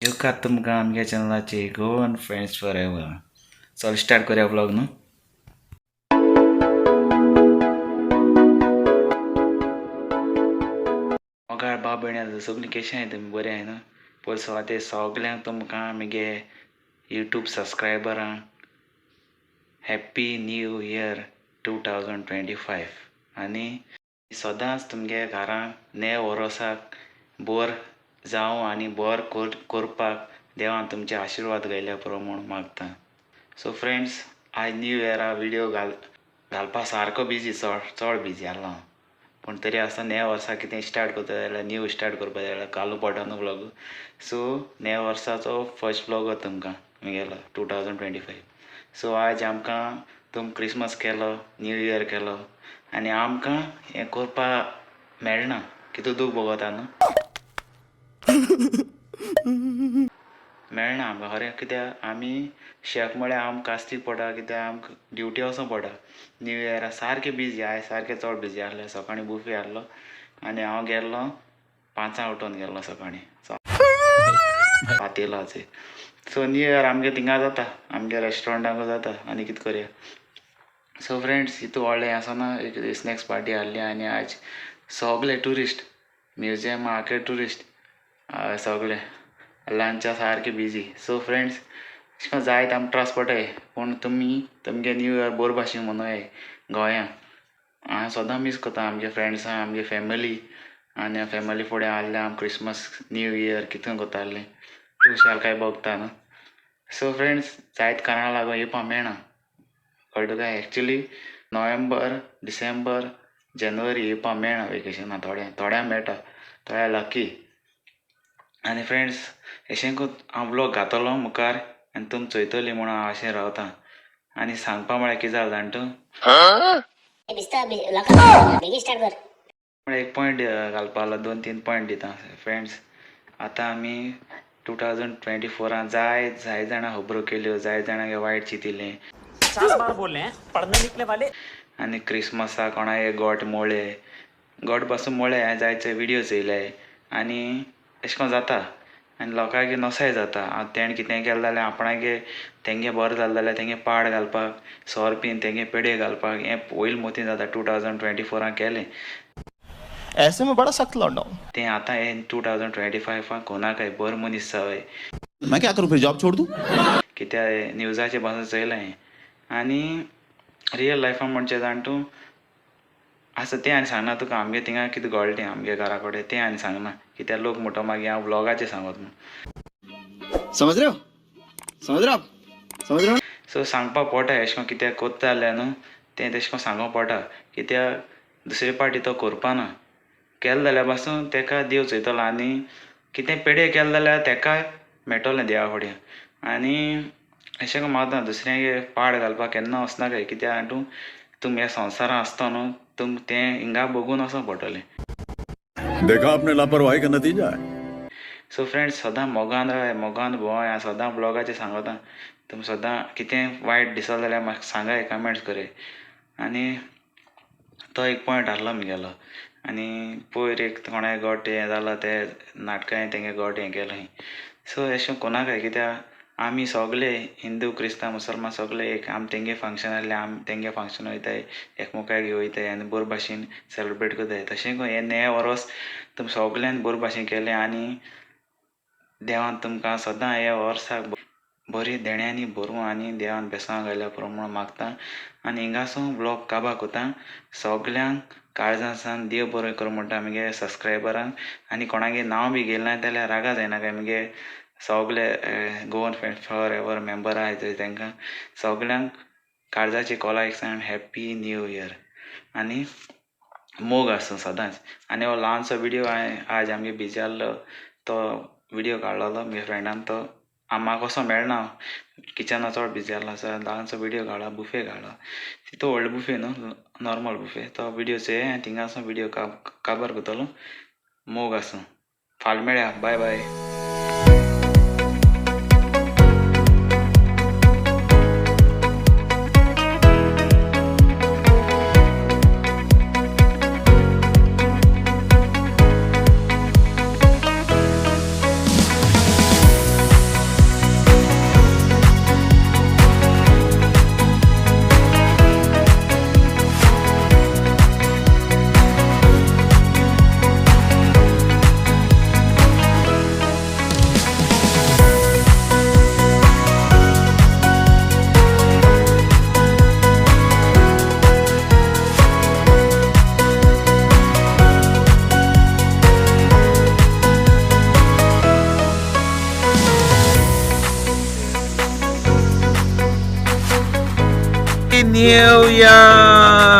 येवकार तुमकां आमगे चॅनलाचेर गोवन फ्रेंड्स फॉर एवर. चल स्टार्ट करूया व्लॉग न्हू. मोगाळ भाव भयणी सगळीं कशें आहाय तुमी बरें आहाय न्हू. पयलीं सुवातेर सगल्यांक तुमकां मुगे यूट्यूब सबस्क्रायबरांक हॅप्पी न्यू इयर 2025. आनी सदांच तुमगे घरांक नेव वरोसाक बोर जावं आनी बोर करपाक देवान तुमचे आशिर्वाद गायल्या पुरो म्हूण मागता. सो फ्रेंड्स, आयज न्यू इयरा व्हिडियो घालपा सारको बिजी, चड चड बिजी आसलो हांव. पूण तरी आसतना न्या वर्सा कितें स्टार्ट करता जाल्यार न्यू स्टार्ट करपा जाल्यार घालूं पडटा न्हू व्लॉग. सो न्या वर्साचो फर्स्ट व्लॉग हो तुमकां मुगेलो 2025. सो आयज आमकां तुम क्रिसमस केलो, न्यू इयर केलो आनी आमकां हें करपाक मेळना, कितू दूख भोगता न्हू. मेळना आमकां खरें, कित्याक आमी शेफ म्हळ्यार आमकां कास्तीक पडटा, कित्याक आमकां ड्युटी वचों पडटा. न्यू इयरा सारकें बिजी, आयज सारकें चड बिजी आसलें. सकाळीं बुफे आसलो आनी हांव गेल्लो 5 उठोन गेल्लो सकाळीं पातेलाचेर. सो न्यू इयर आमगे थिंगा जाता, आमगे रेस्टॉरंटांकूय जाता आनी कितें करया. सो फ्रेंड्स, हितू व्हडलें आसना, एक स्नॅक्स पार्टी आहली आनी आज सगले ट्युरिस्ट म्युजियम आखे ट्युरिस्ट सगले लंचा सारके बिजी. सो फ्रेंड्स, अशें करून जायते आमकां त्रास पडटाय, पूण तुमी तुमगे न्यू इयर बरे भाशेन मनोयाय गोंयांत. हांव सदां मीस करता आमगे फ्रेंड्सां, आमगे फॅमिली, आनी फॅमिली फुडें आहलें आम क्रिसमस न्यू इयर कितें करतालें खुशालकाय भोगता न्हू. सो फ्रेंड्स, जायत कारणां लागून येवपाक मेळना, कळ्ळें तुका. एक्चुली नोव्हेंबर डिसेंबर जानेवारी येवपाक मेळना वेकेशनाक, थोड्यांक मेळटा, थोड्या लकी. आनी फ्रेंड्स, अशें करून हांव व्लॉग घातलो मुखार आनी तुमी चोयतली म्हणून हांव अशें रावता. आनी सांगपा म्हळ्यार कितें जालें जाणा तूं, एक पॉयंट घालपा आसलो, 2-3 पॉयंट दिता फ्रेंड्स. आतां आमी 2024 जाय जाय जाणां खबरो केल्यो, जाय जाणां वायट चिंतिल्लें. 50 बार बोल रहे हैं पढ़ने निकले वाले. आनी क्रिसमसाक कोणाक गोट मोळे, गोट पासून मोळे हांवें जायते व्हिडियो चोयले आनी अशें करून जाता आनी लोकांक नसाय जाता. हांव तेणें कितें केलें जाल्यार आपणागे तेंगे बरें जालें जाल्यार तेंगे पाड घालपाक, सोर पीन तेंगे पेडे घालपाक हें पयलीं मोतीन जाता. 2024 केलें ऐसे में बड़ा सख्त लौंडा हूँ. तें आतां हें 2025 कोणाकय बरो मनीस जावय. मैं क्या करूँ फिर, जॉब छोड़ दूँ? कित्याक न्यूजाचेर पासून चोयलां हें आनी रियल लायफान म्हणचें जाण तूं आसा तें आनी सांगना तुका. आमगे थिंगा कितें घडलें तें आमगे घरा कडेन तें आनी सांगना, कित्याक लोक म्हणटा मागीर हांव व्लॉगाचेर सांगत म्हूण. समझ रहे हो? समझ रहे हो आप? समझ रहे हो? सो सांगपाक पडटा अशें करून कित्याक कोत्ता जाल्यार न्हू तें तशें करून सांगूंक पडटा, कित्याक दुसरे पाटी तो करपाना केलें जाल्यार पासून तेका देव चोयतलो आनी कितें पेडे केलें जाल्यार तेका मेळटलें देवा फुडें. आनी अशें करून मागता दुसऱ्यांक पाड घालपाक केन्ना वचनाकाय, कित्याक तूं तुम ह्या संवसारांत आसता न्हू, तुम तें हिंगा बघून वचोंक पडटलें. देखा आपने लापरवाही का नतीजा है. सो फ्रेंड्स, सदां मोगान राय, मोगान भोंवाय. हांव सदां ब्लॉगाचेर सांगता, तुमी सदां कितें वायट दिसत जाल्यार म्हाका सांगाय, कमेंट्स कराय. आनी तो एक पॉयंट आहलो मुगेलो. आनी पयर एक कोणाय गोट हें जालां ते नाटकां तेंगे गोट हें केलें. सो अशें कोणाकय, कित्याक आमी सगले हिंदू क्रिस्तांव मुसलमान सगले एक. आमी तेंगे फंक्शन आहलें आमी तेंगे फंक्शन वयताय, एकमेकाक वयताय आनी बरे भाशेन सेलेब्रेट करताय. तशें करून हें नवें वर्स तुमी सगल्यांनी बरे भाशेन केलें आनी देवान तुमकां सदां ह्या वर्साक बरी देण्यांनी भरूं आनी देवान बेसांव घायल्या पुरो म्हूण मागता. आनी हिंगासून व्लॉग काबार कोता. सगल्यांक काळजासान देव बरें करूं म्हणटा मुगे सबस्क्रायबरांक. आनी कोणागे नांव बी घेयलें ना जाल्यार रागा जायनाका, मुगे सगले Goan friends for ever member आहाय थंय तेंकां सगल्यांक काळजाची कोला एक सांग हॅप्पी न्यू इयर आनी मोग आसूं सदांच. आनी हो ल्हानसो व्हिडियो हांवें आज आमगे बिजी आहलो तो व्हिडियो काडलेलो मुगे फ्रेंडान, तो म्हाका कसो मेळना किचना चड बिजी आहलो, सो ल्हानसो व्हिडियो काडलो, बुफे काडलो, तितू व्हडलो बुफे न्हू, नॉर्मल बुफे. तो व्हिडियो चोय आनी थिंगासून व्हिडियो काबार करतलो. मोग आसूं, फाल्यां मेळया, बाय बाय. येवया.